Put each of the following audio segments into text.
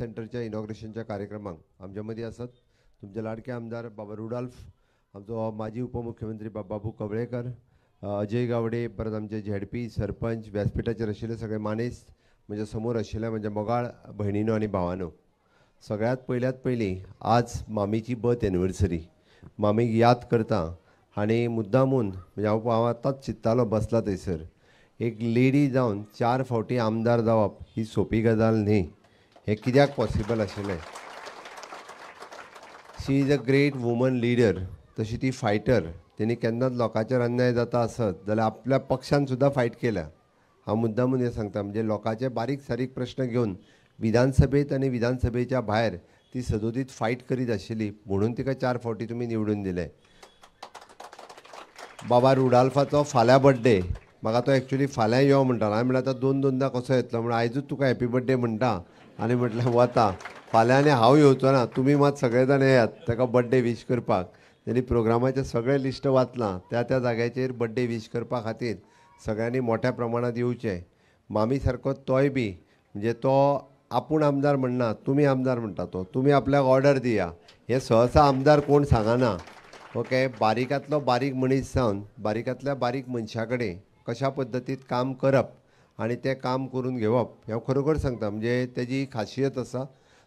सेंटरच्या इनॉग्रेशनच्या कार्यक्रमाक आमच्या मदीं आसात तुमचे लाडके आमदार बाबा रुडाल्फ, आमचो माजी उपमुख्यमंत्री बाबू कवळेकर, अजय गावडे, परत आमचे झेडपी सरपंच, व्यासपीठाचेर आशिल्ले सगळे मानेस्त, म्हज्या समोर आशिल्ले म्हज्या मोगाळ भयणीनो आनी भावानो, सगळ्यांत पयल्यात पयलीं आज मामीची बर्थ एनिवर्सरी. मामीक याद करता आनी मुद्दामून म्हणजे हांव आतांच चिंत्तालो बसला थंयसर, एक लेडी जावन 4 फावटी आमदार जावप ही सोंपी गजाल न्ही. हें कित्याक पॉसिबल आशिल्लें? She is a great woman leader, तशी ती फायटर. तेणी केन्नाच लोकांचेर अन्याय जाता आसत जाल्यार आपल्या पक्षान सुद्दां फायट केल्या. हांव मुद्दामून हें सांगता, म्हणजे लोकांचे बारीक सारीक प्रश्न घेवन विधानसभेत आनी विधानसभेच्या भायर ती सदोदीत फायट करीत आशिल्ली, म्हणून तिका 4 फावटी तुमी निवडून दिले. बाबा रुडाल्फाचो फाल्यां बड्डे, म्हाका तो एक्चुली फाल्यां यो म्हणटालो. हांवें म्हणल्यार आतां 2 दोनदां कसो येतलो म्हणून आयजूच तुका हॅपी बड्डे म्हणटा आनी म्हटल्यार वता फाल्यां आनी हांव येवचो ना, तुमी मात सगळे जाण येयात ताका बड्डे वीश करपाक. तेणी प्रोग्रामाचें सगळें लिस्ट वाचलां, त्या त्या जाग्याचेर बड्डे वीश करपा खातीर सगळ्यांनी मोठ्या प्रमाणांत येवचें. मामी सारको तोय बी म्हणजे तो आपूण आमदार म्हणना, तुमी आमदार म्हणटा तो, तुमी आपल्याक ऑर्डर दिया. हें सहसा आमदार कोण सांगना. ओके, बारीकांतलो बारीक मनीस जावन बारीकांतल्या बारीक मनशा कडेन कशा पद्दतीत काम करप आनी तें काम करून घेवप, हें खरोखर सांगता म्हणजे तेजी खासियत आसा.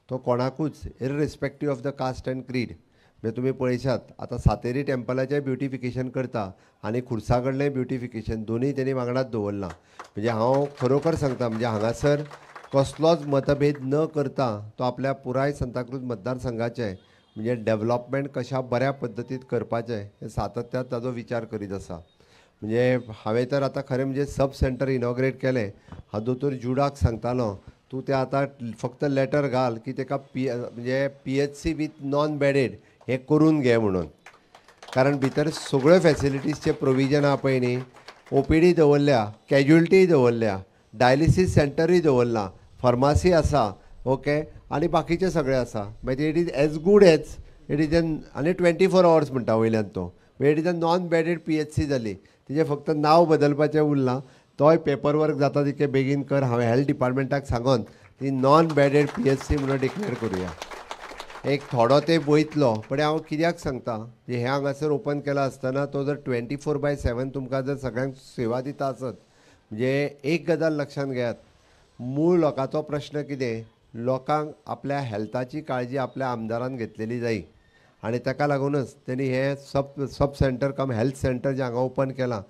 तो कोणाकूच irrespective of the caste and creed, म्हणजे तुमी पळयशात आतां सातेरी टेम्पलाचें ब्युटिफिकेशन करता आनी खुर्सा कडलें ब्युटिफिकेशन दोनूय तेणी वांगडाच दवरलां. म्हणजे हांव खरोखर सांगता म्हणजे हांगासर कसलोच मतभेद न करता तो आपल्या पुराय सांताक्रूज मतदारसंघाचें म्हणजे डेवलपमेंट कशा बऱ्या पद्दतीत करपाचें हें सातत्यान ताजो विचार करीत आसा. म्हणजे हांवें तर आतां खरें म्हणजे सब सेंटर इनॉग्रेट केलें, हांव दोतोर जुडाक सांगतालो तूं तें आतां फक्त लेटर घाल की ताका म्हणजे PHC with non bedded हें करून घे म्हणून, कारण भितर सगळ्यो फॅसिलिटीजचें प्रोविजन आहा पळय न्ही. OPD दवरल्या, कॅज्युअल्टीय दवरल्या, डायलिसीस सेंटरूय दवरलां, फार्मासी आसा, ओके, आनी बाकीचें सगळें आसा. मागीर it is as good as it is an, आनी 24 आवर्स म्हणटा वयल्यान तो, it is a non bedded PHC जाली. तिजें फक्त नांव बदलपाचें उरलां, तोय पेपर वर्क जाता तितके बेगीन कर. हांवें हेल्थ डिपार्टमेंटाक सांगोन ती नॉन बेडेड PHC म्हणून डिक्लेअर करुया. एक थोडो तेंप वयतलो, पण हांव कित्याक सांगता हें हांगासर ओपन केलां आसतना तो जर 24/7 तुमकां जर सगळ्यांक सेवा दिता आसत, म्हणजे एक गजाल लक्षांत घेयात, मूळ लोकांचो प्रश्न कितें, लोकांक आपल्या हेल्थाची काळजी आपल्या आमदारान घेतलेली जाय आनी ताका लागूनच तेणी हें सब सेंटर कम हेल्थ सेंटर जें हांगा ओपन केलां.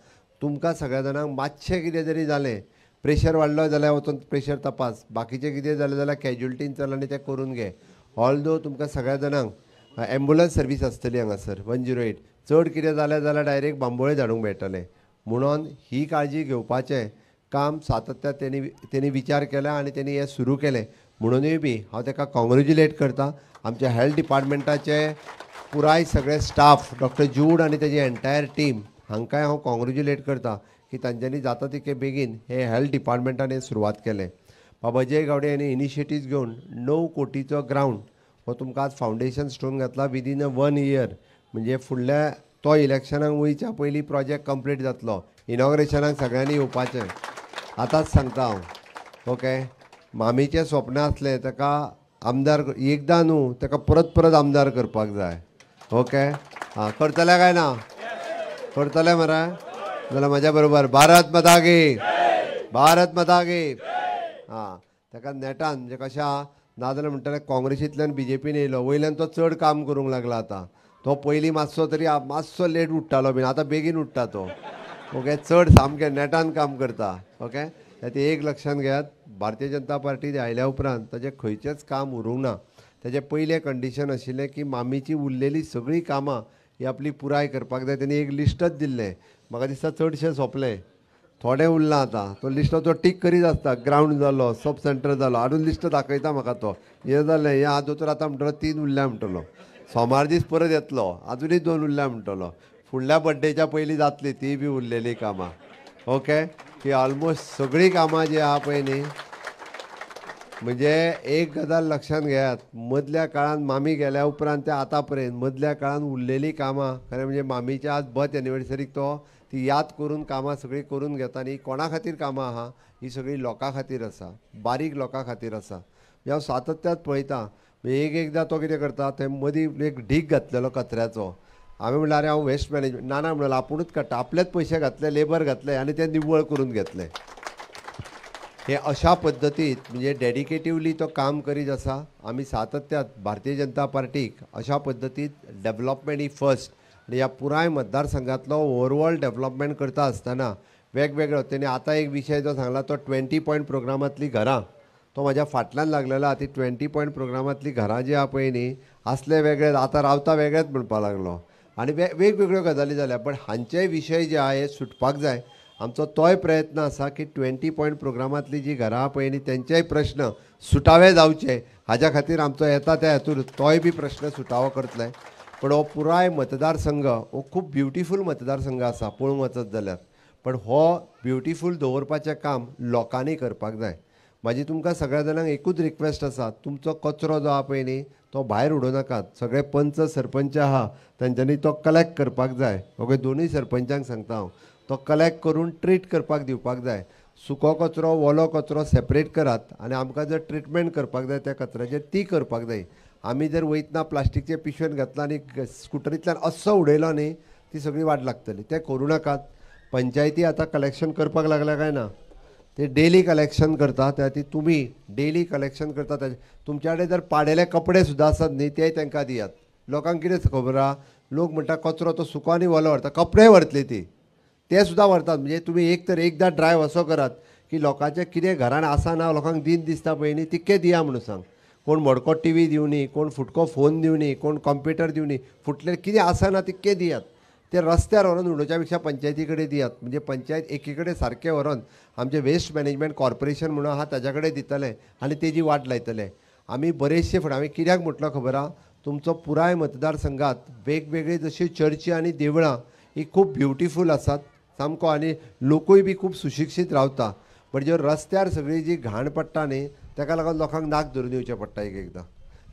तुमकां सगळ्या जाणांक मातशें कितें जरी जालें, प्रेशर वाडलो जाल्यार वचून प्रेशर तपास, बाकीचें कितें जालें जाल्यार कॅज्युअल्टीन चल आनी तें करून घे. ऑल्दो तुमकां सगळ्या जाणांक एम्बुलन्स सर्वीस आसतली हांगासर 108, चड कितें जालें जाल्यार डायरेक्ट बांबोळे धाडूंक मेळटलें. म्हणून ही काळजी घेवपाचें काम सातत्यान तेणी विचार केला आनी तेणी हें सुरू केलें, म्हणूनय बी हांव ताका कॉंग्रेच्युलेट करता. आमच्या हेल्थ डिपार्टमेंटाचे पुराय सगळे स्टाफ, डॉक्टर जूड आनी तेजी एंटायर टीम हांकांय हांव कॉंग्रेच्युलेट करता की तांच्यांनी जाता तितके बेगीन हे हेल्थ डिपार्टमेंटान हें सुरवात केलें. बाबा अजय गावडे हांणी इनिशिएटीव घेवन 9 कोटीचो ग्रावंड हो तुमकां आज फावंडेशन स्टोन घातला विदीन अ 1 इयर, म्हणजे फुडल्या तो इलेक्शनाक वयच्या पयलीं प्रोजेक्ट कंप्लीट जातलो. इनॉग्रेशनाक सगळ्यांनी येवपाचें आतांच सांगता हांव. ओके, मामीचें स्वप्न आसलें ताका आमदार एकदां न्हू, ताका परत परत आमदार करपाक जाय. ओके, आं, करतले काय ना? करतले मरे? जाल्यार म्हाज्या बरोबर भारत माता की, भारत माता की. आं, ताका नेटान म्हणजे कशें आहा, नाजाल्यार म्हणटले काँग्रेसींतल्यान BJPन येयलो, वयल्यान तो चड काम करूंक लागला. आतां तो पयलीं मातसो तरी मातसो लेट उठ्ठालो बीन, आतां बेगीन उठ्ठा तो. ओके, चड सामकें नेटान काम करता. ओके, ते एक लक्षांत घेयात, भारतीय जनता पार्टी आयल्या उपरांत ताजें खंयचेंच काम उरूंक ना. ताजें पयलें कंडिशन आशिल्लें की मामीची उरलेली सगळीं कामां ही आपली पुराय करपाक जाय. तेणी एक लिस्टच दिल्लें, म्हाका दिसता चडशें सोंपलें, थोडें उरलां. आतां तो लिस्ट तो टीक करीत आसता, ग्रावंड जालो, सब सेंटर जालो, हाडून लिस्ट दाखयता म्हाका तो, हें जालें हें. आतां दोतोर आतां म्हणटलो 3 उरल्या म्हणटलो, सोमार दीस परत येतलो आजुनूय 2 उरल्या म्हणटलो, फुडल्या बड्डेच्या पयलीं जातली ती बी उरलेली कामां. ओके, की ऑलमोस्ट सगळीं कामां जी आहा पळय न्ही, म्हणजे एक गजाल लक्षांत घेयात, मदल्या काळान मामी गेल्या उपरांत ते आतां पर्यंत मदल्या काळान उरलेली कामां खरें म्हणजे मामीच्या आज बर्थ एनिवर्सरीक तो ती याद करून कामां सगळीं करून घेता. आनी कोणा खातीर कामां आहा, ही सगळीं लोकां खातीर आसा, बारीक लोकां खातीर आसा. म्हणजे हांव सातत्यात पळयतां, एक एकदां तो कितें करता, थंय मदीं एक ढीग घातलेलो कचऱ्याचो. हांवें म्हणल्यार अरे हांव वेस्ट मॅनेजमेंट ना ना म्हणलें, आपुणूच काडटा, आपलेच पयशे घातले, लेबर घातले आनी ते निव्वळ करून घेतले. हे अशा पद्दतीत म्हणजे डेडिकेटिवली तो काम करीत आसा. आमी सातत्यात भारतीय जनता पार्टीक अशा पद्दतीत डेवलपमेंट ही फर्स्ट आनी ह्या पुराय मतदारसंघातलो ओवरऑल डेवलपमेंट करता आसतना वेगवेगळो तेणी आतां एक विशय जो सांगला तो 20 पॉयंट प्रोग्रामांतली घरां, तो म्हाज्या फाटल्यान लागलेलो आहा. ती 20 पॉयंट प्रोग्रामांतली घरां जी आहा पळय न्ही, आसले वेगळे आतां रावता वेगळेच म्हणपाक लागलो आनी वेगवेगळ्यो गजाली जाल्या. पण हांचे विशय जे आहा हे सुटपाक जाय. आमचो तोय प्रयत्न आसा की 20 पॉयंट प्रोग्रामांतली जी घरां आहा पळय न्ही तेंचेय प्रश्न सुटावे जावचे, हाज्या खातीर आमचो येता त्या हातूंत तोय बी प्रश्न सुटावो करतले. पण हो पुराय मतदारसंघ हो खूब ब्युटिफूल मतदारसंघ आसा पळोवंक वचत जाल्यार, पण हो ब्युटिफूल दवरपाचें काम लोकांनी करपाक जाय. म्हाजी तुमकां सगळ्या जाणांक एकूच रिक्वेस्ट आसा, तुमचो कचरो जो आहा पळय न्ही तो भायर उडोवं नाकात. सगळे पंच सरपंच आहा तेंच्यांनी तो कलेक्ट करपाक जाय. ओके, दोनूय सरपंचांक सांगता हांव, तो कलेक्ट करून ट्रीट करपाक दिवपाक जाय. सुको कचरो ओलो कचरो सेपरेट करात आनी आमकां जर ट्रिटमेंट करपाक जाय त्या कचऱ्याचेर ती करपाक जाय. आमी जर वयतना प्लास्टीकचे पिशवेन घातला आनी स्कुटरींतल्यान अस्सो उडयलो न्ही, ती सगळी वाट लागतली. तें करूं नाकात. पंचायती आतां कलेक्शन करपाक लागल्या काय ना, ते डेली कलेक्शन करता. त्या खातीर तुमी डेली कलेक्शन करता. ताजे तुमच्या कडेन जर पाडेले कपडे सुद्दां आसात न्ही तेय तांकां दियात. लोकांक कितें खबर आहा, लोक म्हणटा कचरो तो सुको आनी ओलो व्हरता, कपडे व्हरतले ती, ते सुद्दां व्हरतात. म्हणजे तुमी एक तर एकदां ड्रायव असो करात की लोकांचें कितें घरान आसा ना लोकांक दिन दिसता पळय न्ही तितकें दिया म्हणून सांग. कोण मोडको टी व्ही दिवनी, कोण फुटको फोन दिवनी, कोण कंप्युटर दिवनी, फुटले कितें आसा ना तितकें दियात. ते रस्त्यार व्हरोन उडोवच्या पेक्षा पंचायती कडेन दियात. म्हणजे पंचायत एकी कडेन सारकें व्हरोन आमचें वेस्ट मॅनेजमेंट कॉर्पोरेशन म्हणून आहा ताज्या कडेन दितले आनी तेजी वाट लायतले. आमी बरेचशे फुडें हांवें कित्याक म्हटलो खबर आहा, तुमचो पुराय मतदारसंघात वेगवेगळे जशी चर्ची आनी देवळां ही खूब ब्युटिफूल आसात सामको, आनी लोकूय बी खूब सुशिक्षीत रावता. पण ज्यो रस्त्यार सगळी जी घाण पडटा न्ही ताका लागून लोकांक नाक धरून येवचें पडटा एक एकदां.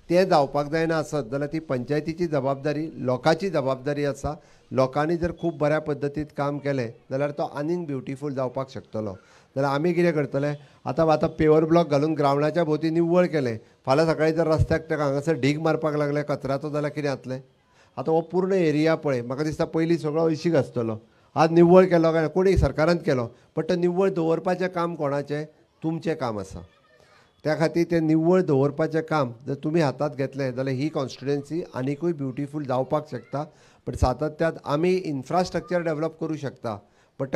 तें जावपाक जायना आसत जाल्यार ती पंचायतीची जबाबदारी, लोकांची जबाबदारी आसा. लोकांनी जर खूब बऱ्या पद्दतीत काम केलें जाल्यार तो आनीक ब्युटिफूल जावपाक शकतलो. जाल्यार आमी कितें करतले, आतां आतां पेवर ब्लॉक घालून ग्रावंडाच्या भोंवती निव्वळ केलें, फाल्यां सकाळीं जर रस्त्याक ताका हांगासर ढीग मारपाक लागले कचऱ्याचो जाल्यार कितें जातलें. आतां हो पूर्ण एरिया पळय, म्हाका दिसता पयलीं सगळो हळशीक आसतलो, आज निव्वळ केलो काय कोणी सरकारान केलो, बट तो निव्वळ दवरपाचें काम कोणाचें, तुमचें काम आसा. त्या खातीर तें निव्वळ दवरपाचें काम जर तुमी हातांत घेतलें जाल्यार ही कॉन्स्टिट्युएन्सी आनिकूय ब्युटिफूल जावपाक शकता. बट सातत्यात आमी इन्फ्रास्ट्रक्चर डेवलप करूं शकता, बट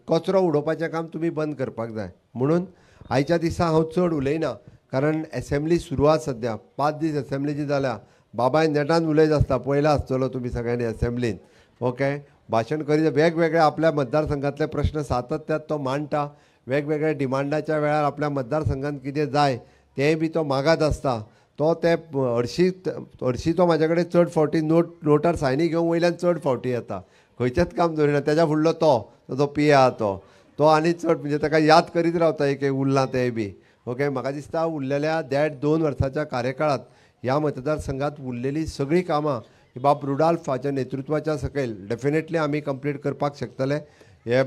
कचरो उडोवपाचें काम तुमी बंद करपाक जाय. म्हणून आयच्या दिसा हांव चड उलयना, कारण एसेंब्ली सुरू आसा सद्या, 5 दीस एसेंब्लीची जाल्या. बाबाय नेटान उलयत आसता, पळयला आसतलो तुमी सगळ्यांनी एसेंब्लीन. ओके, भाशण करीत वेगवेगळे आपल्या मतदारसंघातले प्रश्न सातत्यात तो मांडटा, वेगवेगळ्या डिमांडाच्या वेळार आपल्या मतदारसंघात कितें जाय तेंय बी तो मागात आसता. तो ते हरशी हरशी तो म्हाज्या कडेन चड फावटी नोटार सायनी घेवन वयल्यान चड फावटी येता, खंयचेंच काम दवरिना. तेज्या फुडलो तो जो पी आहा तो आनी चड म्हणजे ताका याद करीत रावता एक एक उरलां तेंय बी. ओके, म्हाका दिसता उरलेल्या 1.5-2 वर्साच्या कार्यकाळांत ह्या मतदारसंघात उरलेली सगळीं कामां ही बाब रुडाल्फाच्या नेतृत्वाच्या सकयल डेफिनेटली आमी कंप्लीट करपाक शकतले. हे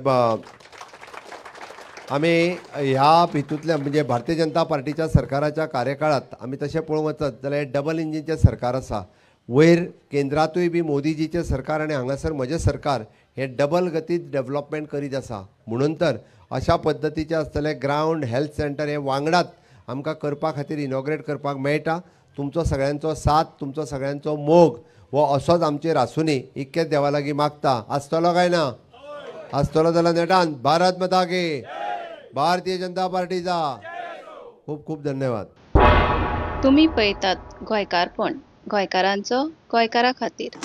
आमी ह्या हितूंतल्या म्हणजे भारतीय जनता पार्टीच्या सरकाराच्या कार्यकाळांत आमी तशें पळोवंक वचत जाल्यार डबल इंजिनचें सरकार आसा. वयर केंद्रांतूय बी मोदीजीचें सरकार आनी हांगासर म्हजें सरकार हें डबल गतीत डेवलपमेंट करीत आसा. म्हणून तर अशा पद्दतीचें आसतलें ग्रावंड हेल्थ सेंटर हें वांगडात आमकां करपा खातीर इनॉग्रेट करपाक मेळटा. तुमचो सगळ्यांचो साथ, तुमचो सगळ्यांचो मोग हो असोच आमचेर आसुनी इतकें देवा लागीं मागता. आसतलो काय ना? आसतलो जाल्यार नेटान भारत माता की, भारतीय जनता पार्टीचा. खूब खूब धन्यवाद. तुम्ही पळयतात गोंयकारपण, गोंयकारांचो गोंयकारा खातीर.